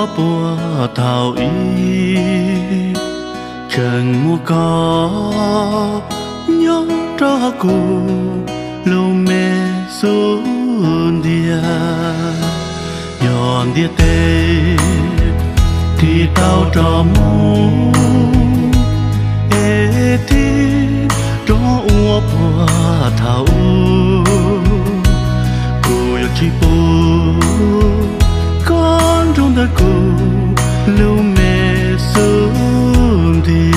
Puag thaum ub tseem muaj koj nyob rau hauv kuv lub me xub ntiag. Yog ntiaj teb tig tau rov mus, es tig rov ua puag thaum ub, kuv yuav tsis pub koj nrog ntawm kuv lub me xub ntiag.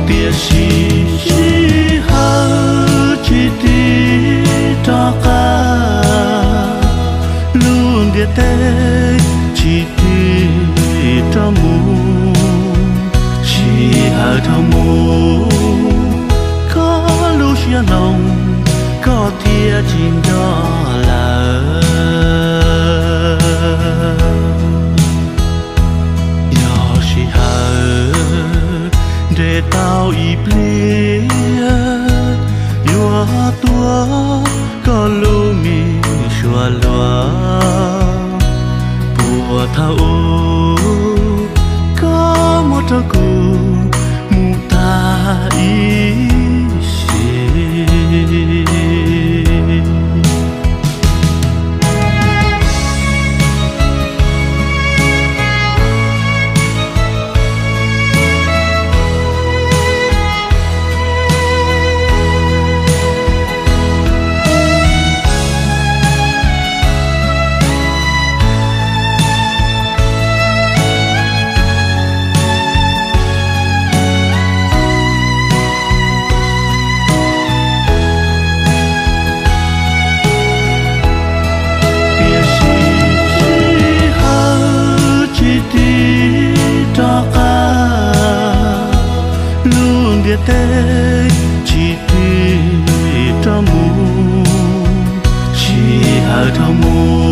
Tiam sis sij hawm tsis tig rov qab, lub ntiaj teb tsis tig rov mus, sij hawm dhau mus, koj lub siab hloov koj thiaj tsis nco lawm. Yog sij hawm nres tau ib pliag, yuav tuav koj lub me suab luag. Puag thaum ub koj muab rau kuv mus tag ib sim. Tiam sis sij hawm tsis tig rov qab, lub ntiaj teb tsis tig rov mus, sij hawm dhau mus,